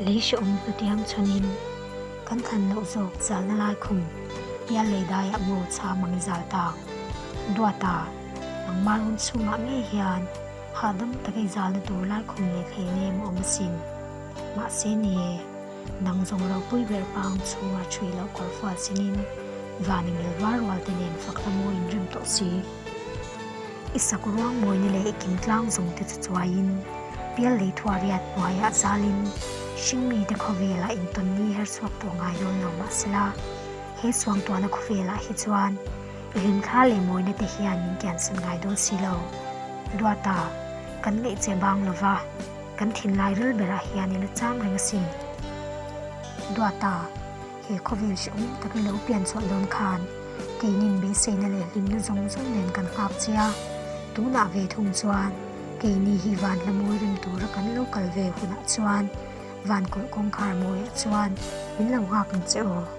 Lei hrehawm hnutiang chhanin kan thlan loh zawk zalna lai khum pial lei daiah maw chham ang i zal tak. Duata, nangmah run chhungah ngei hian hahdam taka i zalna tur lai khum leh hlei nem a awm asin. Mahse ni e, nang zawng ropui ber pang chhunga ṭhui loh kawr fual sinin van engel var rual te nen fak hla mawi in rem tawh si. I sak ruang mawina leh i kim tlang zawng te chu chuaiin pial lei thuah riat hnuaiah zalin hringmi te khawvelah intawn ni her chhuak tawh ngai dawn lo mahsela he suangtuahna khawvelah hi chuan i hlimthla leh mawina te hian min kiansan ngai dawn si lo. Duata, kan ngaih che bang lova kan thinlai ril berah hian i la cham reng asin. Duata. He khawvel hrehawm tak i lo pian chhuah dawn khan keinin beiseina leh hlimna zawng zawng nen kan nghak che a, tunah ve thung chuan keini hi van hla mawi rem tura kan lo kal ve hunah chuan van kawlh kawngkhar mawiah chuan min lo nghak ang che aw.